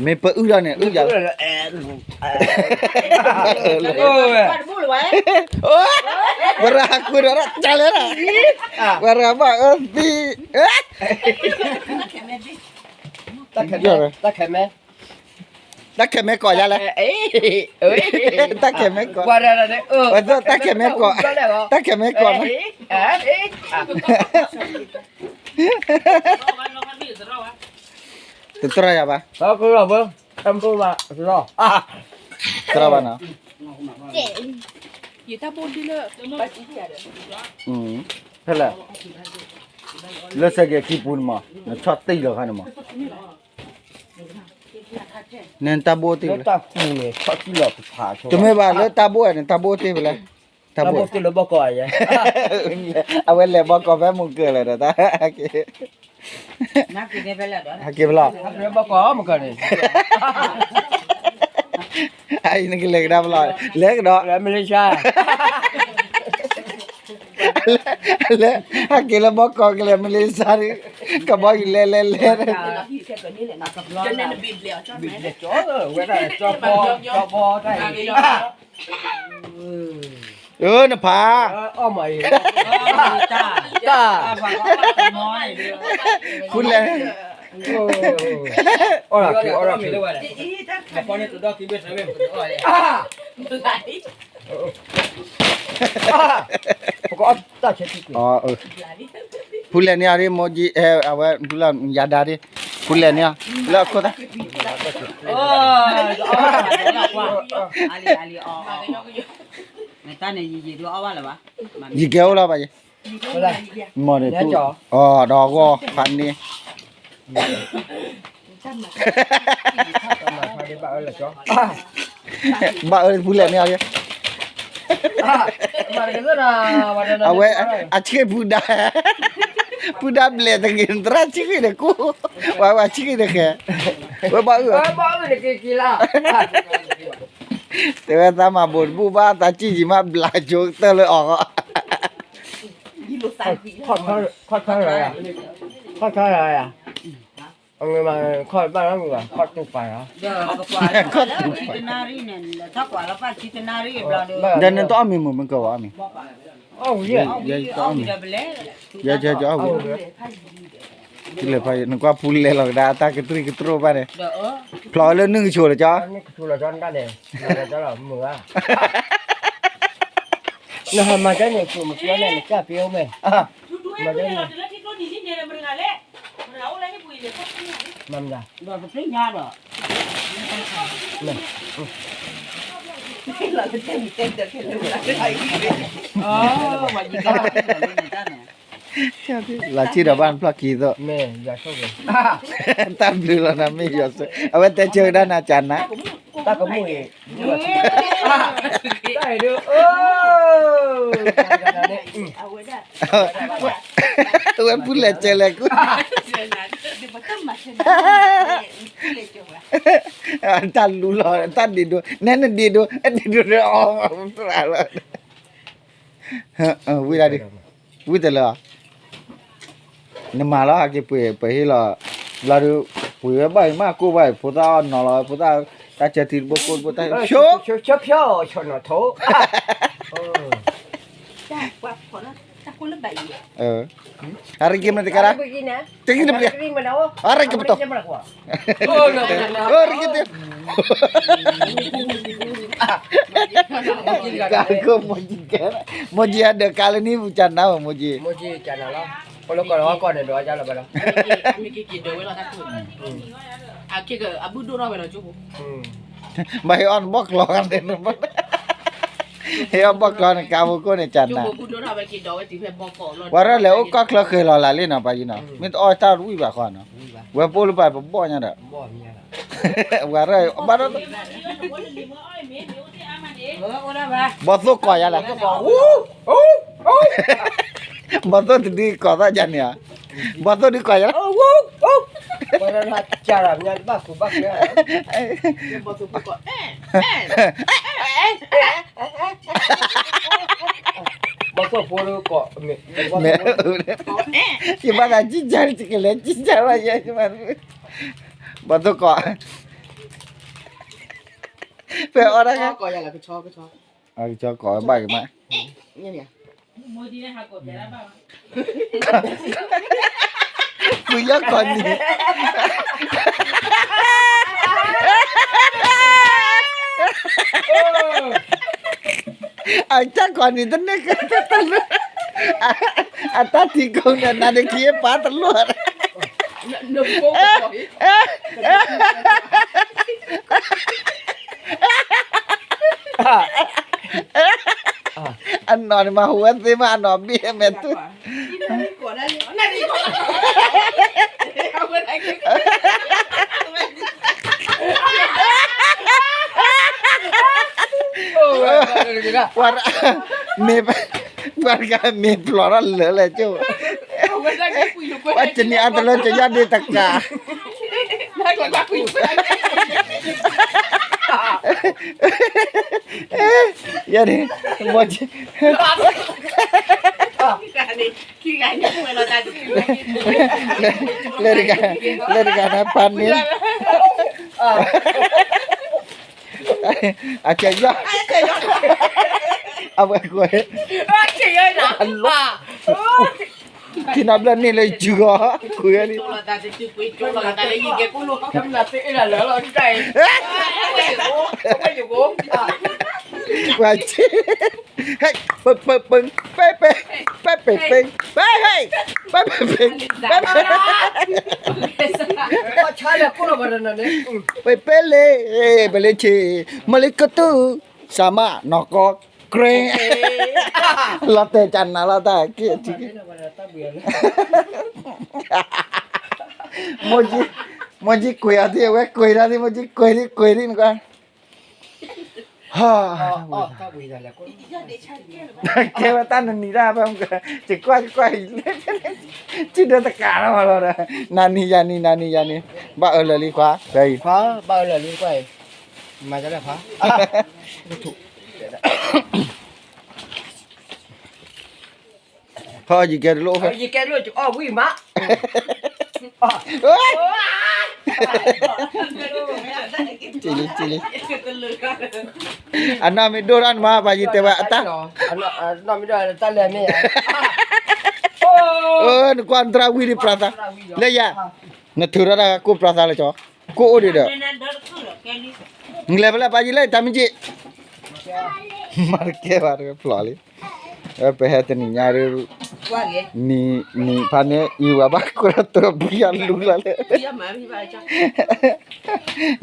မ့ၢ်ပအုၣ်ဒီးန့ၣ် အုၣ်ယၤလီၤ, ဝဲရၤဟးကွံာ်ဒီး တၢ်လဲၣ်, ဝဲရၤဘၣ်အၢသံ, တၢ်ခဲမဲ, တၢ်ခဲမဲကိးယၤလဲၣ်, တၢ်ခဲမဲကိး, တၢ်ခဲမဲကိး, တၢ်ခဲမဲကိးနီၤ, တတြီယၤဘၣ်, တြီဘၣ်နီၤ, ဖဲလဲၣ်, လၢစဲးက့ၤခံပူၤန့ၣ်မး နဆီၣ်တံၢ်လီၤခါန့ၣ်မး, နတၢ်ဘိတ့ၢ်လီၤ, တမ့ၢ်ဘၣ်လၢတၢ်ဘိဝဲ နတၢ်ဘိတ့ၢ်ဖဲလဲၣ်, တၢ်ဘိ, အဝဲလဲၤဘီကီၢ်ဖဲမုၢ်ကၢၢ်လီၤဒီးတၢ်, ဟဲက့ၤဖဲလဲၣ်, အအံၤနကလဲၤကဒါဖဲလဲၣ်, လဲၤကဒီး, လၢ ဟဲက့ၤလၢဘီကီၢ်ကလဲၤမလ့ၡါ, ကဘီယူၤလဲၤလဲၤလဲၤ, အၢ နဖး, တၢ်, ဖူလဲၣ်, ဖူလဲၣ်န့ၣ်အီၤဒ် မိၢ်ကၠံ, အဝဲ ဖူလဲၣ်ယၤဒါဒ်, ဖူလဲၣ်န့ၣ်အီၤ, လၢအခိၣ်သၣ်, ယံာ်ကဲအိၣ်လီၤဘၣ်ယဲ, မ့ၢ်န့ၣ်, အီၤဒီးအဂီၢ်ဖးန့ၣ် ဘၣ်အၢဖူလဲၣ်န့ၣ်အီၤ, အဝဲ အဆံးပူဒါ, ပူဒါဘျဲၣ်တဂ့ၤ သရၣ်ဆံးဃ့ဒီးကူ, ဝဲဝဲဆံးဃ့ဒီးဃဲ, ဝဲဘၣ်အၢ, တဲဝဲသးမၤဘိးတဘူၣ်ဘၣ် သးကံၢ်ယံၤမးဘျးကၠိကတၢၢ်လၢအီၤ, ခီၣ်ထီၣ်, ခီၣ်ထီၣ်, ခီၣ်ထီၣ်, ခီၣ်တူာ်ပာ်, ဒီးနတအီၣ်မ့ၤမုာ်မ့ၢ်ကဝီၤအီၣ်မ့ၤ, ယတအီၣ်မ့ၤ, ယတအီၣ်မ့ၤ, နကွၢ်ဖူလဲၣ်လီၤကဒါ တၢ်ကတြံၢ်ကတြိဘၣ်န့ၣ်, ဖျိးဝဲလၢနုၢ်ကဆိးလီၤကၠီ, နဟးမၤကဲန့ၣ် ကျိၣ်မၤကဲန့ၣ် နကၢ်ပ့အိၣ်မဲာ်, မၤကဲန့ၣ်, မၤမတၤ, လၢဆံဒီးဘၣ်နဖျီၣ်ခံသိး, တၢ်ဘျုးလီၤနၤမ့ၢ်ယွၤစၢၤ, အဝဲတဲဆၢကဒါနၤကၢ်နၤ, တၢ်ကမူၣ်အံၤ, တၢ်အံၤဒုး, အဝဲဖူလဲၣ်စၢၤလဲၣ်ကူ, တၢ်လူလီၤ တၢ်ဒ့ၣ်ဒိ, နဲနဒ့ၣ်ဒိ, ဒ့ၣ်ဒိ, ဝံၤဒၣ်ဒုး, ဝံၤတလၢ, နမၤလီၤဟးက့ၤပှ့ၤ ပှ့ၤဟ့ၣ်လီၤ, ဘျီဒုး, ပှ့ၤဝဲဘၣ်အံၤမး ကိၢ်ဘၣ်အံၤ ဖိသၣ်အီၣ်နီၤလီၤဝဲ ဖိသၣ်, တၢ်ဆၢထံတဘိကိၢ်တဘိတၢ်, ဆိ, ဆိဖျီ, ဆိနီၣ်ထိး, အရက့မတကရၢ, တကံတပျဲ, အရကပတီၢ်, အရကပတီၢ်, မိၢ်ကၠံ, မိၢ်ကၠံအဒၢးကးလၢနံၣ်ပူၤကၢ်နၤဧၢ မိၢ်ကၠံ, ဘၣ်ဟ့ၣ်အီၣ်နဘီၣ်ကျီၤန့ၣ်, ဟ့ၣ်အီၣ်ဘီၣ်ကျီၤန့ၣ်, ဟ့ၣ်အီၣ်ဘီၣ်ကျီၤန့ၣ် ကးဖိကိၢ်န့ၣ်ကၢ်နၤ, ဝဲဒၣ်လဲၤအိၣ်ကီၢ်ချၢဃဲၤလီၤလၢ်လံနီၤ ပှၤယံၤနီၤ မ့ၢ်တအီၣ်တၢ်တဝံၣ်ဘၣ်ဃီနီၤ, ဝဲပအိၣ်လၢပှၤပဘီၣ်ညါဒီး, ဝဲဒၣ်ဘၣ်ဒီး, ဘီၣ်သိၣ်ကိးယၤလဲၣ်, ဘီၣ်သိၣ်တဒုကိးသးယၤန့ၣ်ဧါ, ဘီၣ်သိၣ်ဒုကိးယၤလဲၣ် ဘီၣ်သိၣ်ဖိကိး, မ့ၢ်, ယဘၣ်သးကံၢ်ကၢ် ယကလဲၤကံၢ်ကၢ်ဘၣ်ယဲ, ဘီၣ်သိၣ်ကိး, ဖဲအီၣ်တၢ်ခါ, ကၠီကိးဝဲဘၣ်ကမး, ဖုယီၢ်ကိးနံၤ, အကၢ်ကိးနံၤတန့ၢ်ကတလိၣ်, အတၢ်ထံကိးန့ၣ် နၤဒ့ခံပာ်တလိၣ် အနီၢ်န့ၣ်မၤဟူဝဲသ့မး အနီၢ်ဘ့ၣ်မဲာ်တူၢ်, ပှၤတဂၤ, ပှၤတဂၤမ့ၢ်ဖျိးထီၣ်လၢာ်လဲၣ်ကၠိ, ပှၤတနံၤအါတလၢကယီၢ်ဒ့တကး ယဲန့ၣ်, လၢတဂၤ, လၢတဂၤန့ၣ်ဖးန့ၣ်, အကဲယီၢ်, အဝဲကွဲး, ထံနါဘျၢၣ်န့ၣ်လၢယစုဂီၤ, ကွဲးလံ, ကွၢ်ဆ့, ဟဲ, ပပပပပပပပပ, ဟဲ, ပပပပပပပ, ပပလ့, ပလ့ဆ့, မလ့ကတူၢ်, စၢ်မး နီၢ်ကီၢ်, ကြ့, လီၤတဲာ်ကနၤလီၤတၢ်က့ၢ်, မိၢ်ကံကွ့အီၤသ့ၣ် အဝဲကွ့တၢ်သ့ၣ် မိၢ်ကံကွ့ဒံကွ့ဒံနကွၢ်, ကဲဝဲတၢ်နနံၤတၢ်ဖဲ, ယကွၢ်ယကွၢ်, စုဒီးတကးလီၤလီၤဒီး, နၤနံၤယၤနံၤ နၤနံၤယၤနံၤ, ဘၣ်အၢလၢာ်လံခွါ, ဖဲအံၤ, ဘၣ်အၢလၢာ်လံခွါအံၤ, မၤတၢ်လဲၣ်ခွါ ဖီယကဲတလိၣ်ဖဲ, ယကဲတလိၣ် အီၣ်ဝံၣ်မး, လံ, လံ, အနီၢ်မ့ၢ်ဒိၣ်တၢ်နမၤ ပှၤယတဲဝဲအတၢ်, နီၢ်မ့ၢ်ဒိၣ်တၢ်လဲၣ်မ့ၢ်, နကွၢ်နသရၣ်ဝံၣ်ဒံးပြၤသး, လၢယၤ, နထုးထီၣ်တၢ်ကိၢ်ပြၤသးလၢကၠီ, ကိၢ်အိၣ်ဒံးဒီး, နလဲၤဖဲလဲၣ်ပှၤယလဲၣ်တၢ်မ့ၢ်က့ၢ်, မၤတကဲဘၣ်တကဖျိးလံ, ပဟဲတနံၤညါဒ်, နံၤဖးန့ၣ် အံၤဝဲဘၣ်ကွၢ်တၢ်တပူၤယလူလီၤလဲၣ်,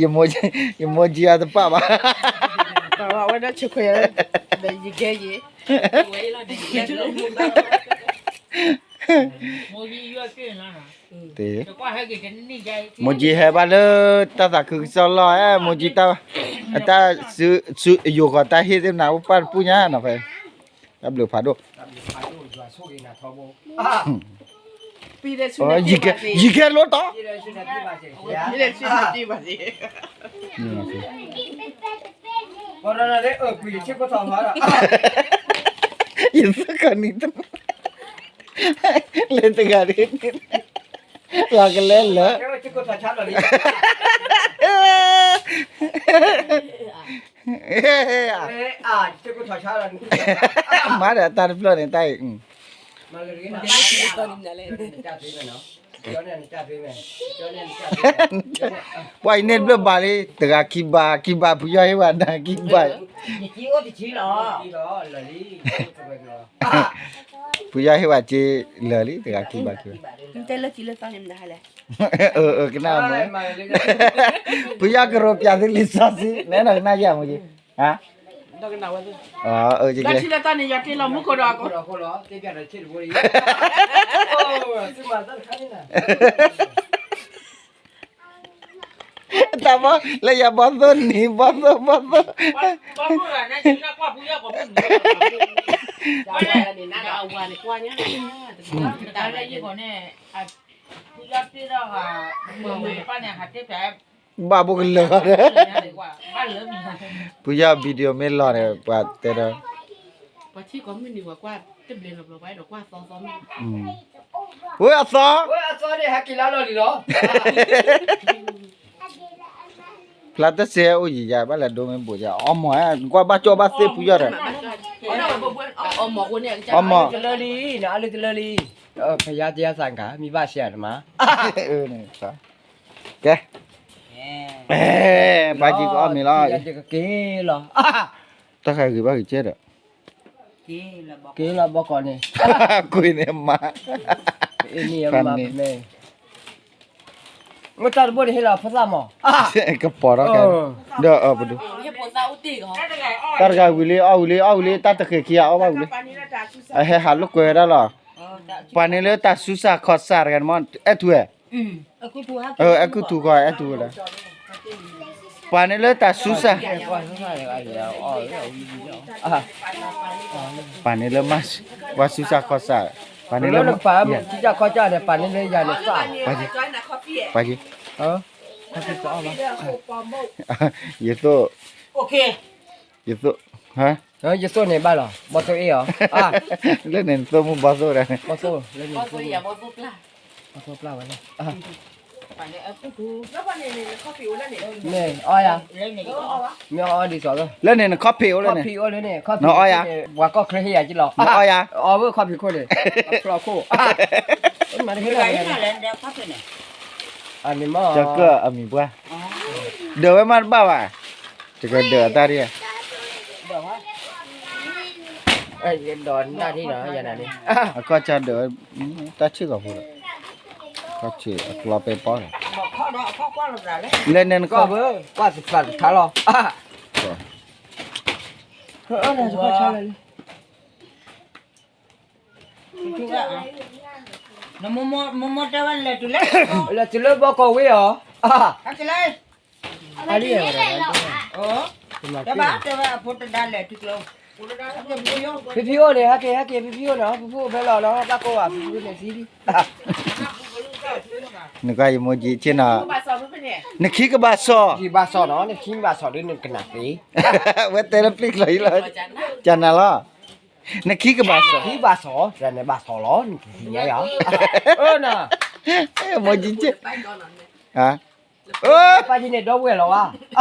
ယမိၢ်ကံအတပာ်ဘၣ်, ဝဲဒၣ်ဆဲးခွဲး, ယကဲယဲ, မိၢ်ကံဟဲဘၣ်လၢတၢ်သးခုကစီၣ်လီၢ်, မိၢ်ကံတၢ်, အတၢ်စုယိၤဃီၤတၢ်ဟ့ၣ်သ့ၣ်နၤအိၣ်ပၢ်တပူၤညါနီၤဖဲ, တၢ်ဘျုးဖးဒိၣ်, ယကဲလိၣ်တီ, ယသ့ၣ်ကီးနံၤတ, လၢတဂၤဒ်န့ၣ်, လီၤကလဲလၢာ်, မၤဒီးတၢ်တဖျၢၣ်န့ၣ် တၢ်အံၤ, ပှၤအံၤန့ၣ်တဘျုးဘၣ်လံ, တဂၤခံဘၣ်, ခံဘၣ် ဖုယီၢ်ဟ့ၣ်ဝဲဒၣ်ခံဘၣ်, ဖုယီၢ်ဟ့ၣ်ဝဲက့လၢာ်လံ တဂၤခံဘၣ်ခံဘၣ်, ကနၣ်, ဖုယီၢ်ကရိပျးသုလံာ်စီဆှံ နဲနီၤကနၣ်ယၤမ့ၢ်က့, ဟါ, တၢ်မ့ၢ်လၢယၤဘီသိၣ်နံၤ ဘီသိၣ် ဘီသိၣ်, ဘၣ်ဘိကလၢာ်, ဖုယီၢ် video မ့ၢ်လီၤန့ၣ် ပှၤတဲဒီး, ဝဲအသီ, ဝဲအသီန့ၣ် ဟဲက့ၤလၢလီၤလံလီၤ. ဖျါတစဲအိၣ်ယံၤယၤ ဘၣ်လဲၤဒိမ့ၢ်ဘိးယၤ အီမိၢ် နကွၢ်ဘၣ်ကၠီဘၣ်သ့ၣ်ဖုယီၢ်ဒီး အီမိၢ် တလၢလံ နအီလုၢ်တလၢလံ ဖယါတယါ သးကါ မံဘၣ်ဆဲးနမါ ကဲ ပှၤက့ၤကအီၣ်မ့ၤလီၤ ကက့ၤလီၤ တၢ်ဃးဂ့ၤဘၣ်ဂ့ၤကဲဒီး က့ၤလီၤဘီကီးန့ၣ် ကွံာ်န့ၣ်မါ မ့ၢ်တၢ်တဘိန့ၣ်ဟ့ၣ်လီၤဖိသၣ်မး ကပီၤထီၣ်ကဲ ဒီးပဒိၣ် တၢ်တဂၤဝံၤလံ အီၣ်ဝံၤလံ အီၣ်ဝံၤလံ တၢ်တဃ့ၢ်ခံဂၤအီၣ်ဘၣ်ဝံၤလံ အဟဲဟးလိာ်ကွဲဝဲဒၣ်လီၤ ပှၤန့ၣ်လၢတၢ်ဆူစၢ်ခီၣ်စၢ်တဂၤန့ၣ်မး အဲၣ်ထူဝဲ အဲၣ်ထူခီ အဲၣ်ထူဝဲလၢ ပှၤန့ၣ်လၢတၢ်ဆူစၢ် ပှၤန့ၣ်လၢ ပှၤဆူစၢ်ခီၣ်စၢ် ပှၤန့ၣ်လၢ ပှၤဆူစၢ်ခီၣ်စၢ်န့ၣ် ပှၤန့ၣ်လၢယၤန့ၣ်စၢ် ပှၤ ယသိၣ် ယသိၣ် ယသိၣ်န့ၣ်ဘၣ်လီၤ ဘီသိၣ်အ့ၣ်အီၤ လၢန့ၣ်သိၣ်မုၢ်ဘီသိၣ်ဒီး ဘီသိၣ်ပျၢ်ဝဲန့ၣ် မ့ၢ်အီယၤ မ့ၢ်အီဒ်သိးလီၤ လၢန့ၣ်နခီၣ်ဖံးအိၣ်လၢန့ၣ် နအီယၤ ပှၤကီၢ်ချၢဟ့ၣ်ယၤက့လီၤ နအီယၤ အီဝဲခီၣ်ဖံးခိၣ်န့ၣ် ဖျီခိၣ် မၤတက့ၢ် အန့ၣ်မ့ၢ် ကၢ်အမံၤပှၢ် ဒၢးဝဲမးတဘၣ်ဘၣ် တကဒၢးအတၢ်ဒ် ဒီးနၢ်ထံနီၤ ယၤနၤန့ၣ် အခီၣ်ဆၢဒၢးဝဲ တၢ်ဆံၣ်ကီၢ်ဖိဒီး ခီၣ်ဆံၣ်အကျီပဲပီလီၤ လဲၤန့ၣ်နခီၣ် ကွၢ်သဖျးတခါလီၤ နမိၢ်မိၢ်တဲဝဲလဲၤတုၤလၢ လဲၤတုၤလၢဘီကီၢ်ဝ့ၢ်အီၤ အလံ တဲဘၣ်တဲဝဲအဖိတဒါလဲၤတုၤကျိ ဖံဖံအိၣ်န့ၣ် ဟဲက့ၤ ဟဲက့ၤ ဖံဖံအိၣ်န့ၣ် ဖံဖံအိၣ်ဖဲလီၤနီၤ ဘၣ်ကိးဘၣ် ဖံဖံအိၣ်န့ၣ်သံလံ နကွၢ်ယမိၢ်ကံဆ့ၣ်နီၤ နခံကဘၣ်စီၣ် ယဘၣ်စီၣ်နီၤ နခံဘၣ်စီၣ်ဒီးနကနၣ်သ့ ဝဲတဲလၢပျံၤကျီၤအံၤလီၤ ကနၤလီၤ နခံကဘၣ်စီၣ် ခံဘၣ်စီၣ် တၢ်န့ၣ်ဘၣ်စီၣ်လီၤ နကသ့ၣ်ညါယၤ မိၢ်ကံဆ့ၣ် ပၢ်ကံန့ၣ် ဒီပုၢ်ဝဲၢ်လီၤဘၣ်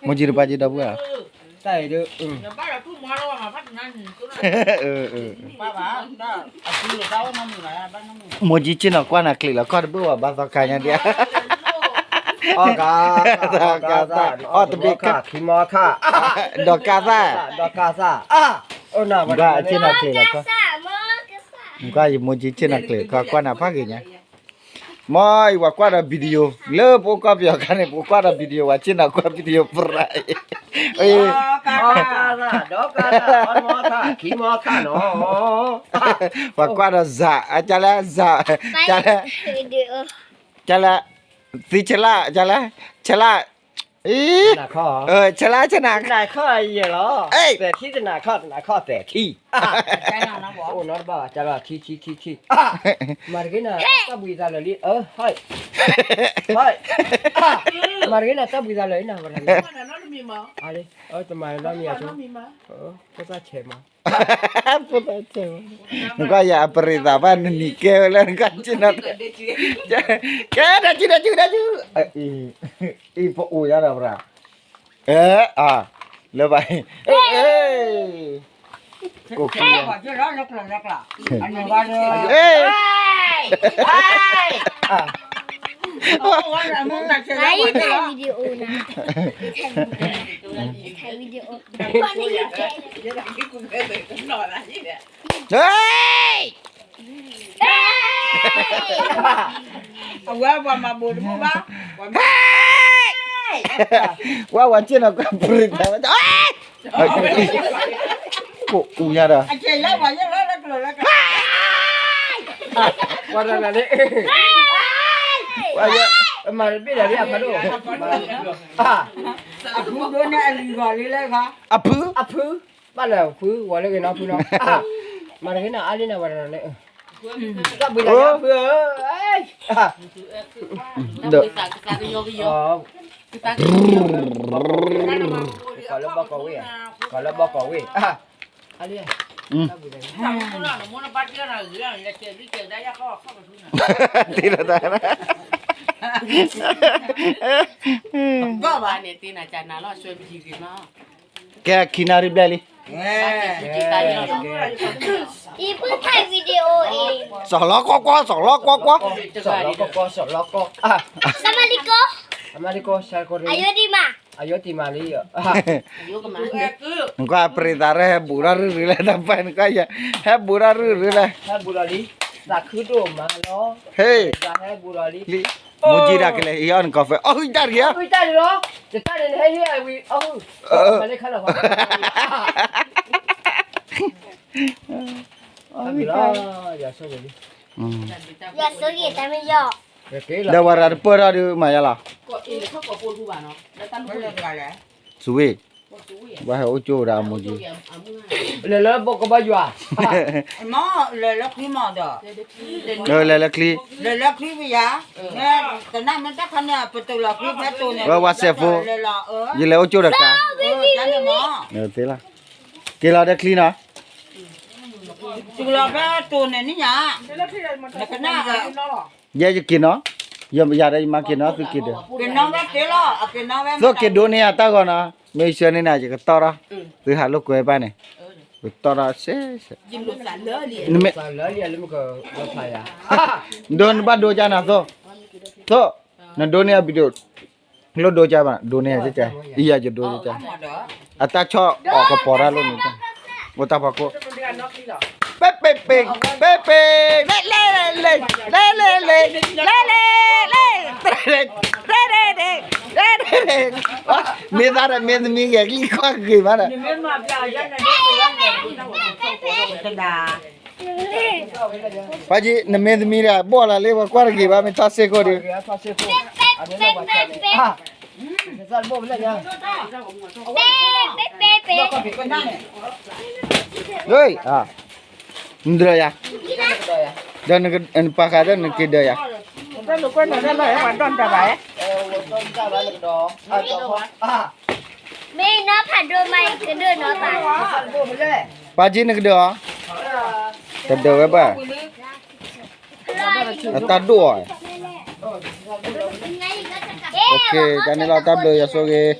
မိၢ်ကံတပၢ်ကံဒီပုၢ်ဝဲၢ်လီၤ တၢ်အံၤဒ် မိၢ်ကံဆ့ၣ်နီၤ ကွၢ်နၤကျံးလီၤ ကီၢ်တဘ့ၣ်ဝဲဘၣ်သီခါညါဒ် အီၣ်ကါသၣ် အီၣ်တဘ့ၣ်ခါ ခံမီခါ ဒီးကါသၣ် ဒီးကါသၣ် ဘၣ်ဆ့ၣ်နီၤကျံးလီၤ ကွၢ်ယမိၢ်ကံဆ့ၣ်နီၤကျံးလီၤ ကွၢ်နၤဖးဂ့ၤညါ မ်ယဝၤကွၢ်ဒီး video လၢပအိၣ်ကီၢ်ပယီၤခါန့ၣ် ပကွၢ်ဒီး video ဝၤဆ့ၣ်နီၤကွၢ် video ပရၤအံၤ ဒီးကါသၣ် ဒီးကါသၣ် အီၣ်မီခါ ခံမီခါနီၤ ပှၤကွၢ်ဒီးစး အကလဲၣ် စး ကလဲၣ် ကလဲၣ် သံဆလၣ် ကလဲၣ် ဆလၣ် အံၤ ဆလၣ်ဆနၢ်ခီၣ်ယဲၢ်လီၤ သဲးထံတနၢ်ခီၣ် တနၢ်ခီၣ်သဲးထံ အိၣ်နီတဘၣ်ဘၣ် ကလဲၣ် ထံ ထံ ထံ ထံ မၤတက့ၢ်နၤ တၢ်ဘှံးသးလၢာ်လံ အၢ ဟဲ ဟဲ မၤတက့ၢ်နၤ တၢ်ဘှံးသးလၢာ်လံနၤ ဝဲဒၣ်လံ တမၤလီၤမံၤအဆိ ဖိသၣ်ဆဲးမး ဖိသၣ်ဆဲးမး နကွၢ်ယၤအပရံးသးဘၣ် နနံၤကဲဝဲလၢနကွၢ်က့ၤနီၤ ကဲ တၢ်စု တၢ်စု တၢ်စု အံၤ ပအိၣ်ယၤဒီးပရၤ အဲ အါ လၢဘၣ် အဲ ကိးက့ၤ အဲ ถ่ายวิดีโอนะ ถ่ายวิดีโอ ဟဲ အဝဲပှၤမၤဘိးတမုၢ်ဘၣ် ဟဲ ဝဲဝဲဆ့ၣ်နီၤကွၢ်ပရံးသးဝဲ ကိးအူညါဒီး ပှၤတဂၤန့ၣ် မၤတဘ့ၣ်ဒီးလံအဖးဒိၣ် အဖုဒိၣ်န့ၣ်အလံၤဂီၤလံလဲၣ်ခါ အဖု အဖု ဘၣ်လၢအဖု ဝဲလၢဂ့ၤနီဖုနီၤ မၤတဂ့ၤနီၤ အါလံနၤဝဲတနီၤန့ၣ် တၢ်ဘှံးသးလၢအဖုဧၢ ကီၢ်လၢဘီကီၢ်ဝ့ၢ် ကီၢ်လၢဘီကီၢ်ဝ့ၢ် အါလံ တ့လီၤတၢ် ကဲ ခံနၣ်ရံၣ်ဘျဲၣ်လံ. စီၤလီၤကွီၢ်ကွီၢ် စီၤလီၤကွီၢ်ကွီၢ်. စီၤလီၤကွီၢ်ကွီၢ် စီၤလီၤကွီၢ်ကွီၢ်. အယိတံမး အယိတံမးလံ. နကွၢ်ပြံသးရၢ ဟဲဘူးထီၣ်ရုၢ်ရုၢ်လၢတၢ်ပၢ်နကွၢ်ယၤ ဟဲဘူးထီၣ်ရုၢ်ရုၢ်လၢ ဟဲဘူးလီၤလံ. သးခုဒိၣ်မးလီၤ. ဟဲ မူကံဒၣ်ကလဲၤအံၤအီၣ်နကီၢ်ဖဲ အီၣ်ဟုၣ်တၢ်တဂ့ၤ. အီၣ်ဟုၣ်တၢ်တဂ့ၤလီၤ. တတၢ်န့ၣ်ဟဲဟ့ၣ်အဝံၤ အီၣ်ဟုၣ် အီၣ်ဟုၣ်တၢ် ယွၤဆိၣ်ဂ့ၤတၢ်မ့ၢ်ယီၤ. ဒီးဝဲရၤတပၢၢ်ထီၣ်ဒုးမၤယါလီၤ. သူဝ့ၢ် ဘၣ်ဟဲအိၣ်ကၠိဝဲဒၣ်အမိၢ်ကၠိ လဲၤလၢဘီကဘီယွၤ လဲၤလၢချံ လဲၤလၢချံ ဝဲဝဲစဲးဖိ ယလဲၤအိၣ်ကၠိဒီးကါ သ့လီၤ က့ၤလီၤဒီးချံနီၤ တုၤလီၤဖဲတိၢ်န့ၣ်န့ၣ်ညါ ယဲယက့ၤနီၤ ယၤဒီးယမါက့ၤနီၤ သုက့ၤဒီး သိးက့ၤဒိးန့ၢ်ယၤတၢ်ဂီၤနီၤ မ့ၢ်ဆှၢန့ၢ်နၤ ယကတီၢ်ထီၣ် သုဟးလိာ်ကွဲဘၣ်န့ၣ် ကတီၢ်ထီၣ်စ့ နမ့ၢ် ဒိးနဘၣ်ဒိကၢ်နၤသိး သိး နဒိးန့ၢ်အဘံဒိး လိၣ်ဒိကၢ်ဘၣ် ဒိးန့ၢ်ကၢ် အံၤယၤယဒိကၢ် အတၢ်ဆီၣ်အီၤကပီၤတၢ်လိၣ်န့ၣ် အိၣ်တၢ်ဖီခိၣ် ပဲပဲပဲ ပဲပဲ လဲလဲလဲ လဲလဲလဲ လဲလဲလဲ တရဲၣ် တရဲၣ် တရဲၣ် တရဲၣ် မ့ၢ်သးဒီးမ့ၢ်သမံးဂဲၤကလံၣ်ကွၢ်ဂ့ၤဘၣ်ဒီး ပၢ်ကံ နမ့ၢ်သမံးဒီး ဘီၣ်လၢ်လၢပှၤကွၢ်တဂ့ၤဘၣ် မ့ၢ်ထီၣ်စ့ၢ်ကီးဒီး နဒၢယၤ ဒီးနပာ်ဃာ်ဒီးနက့ၤဒၢယၤ မ့ၢ်နီၤဖးဒိၣ်မး ကဒၢနီၤပၢ် ပၢ်ကံ နကဒၢအီၤ တဒၢဝဲဘၣ် အတၢ်ဒိၣ်အီၤ တၢ်န့ၣ်လီၤ တၢ်ဘျုးယွၤဆိၣ်ဂ့ၤ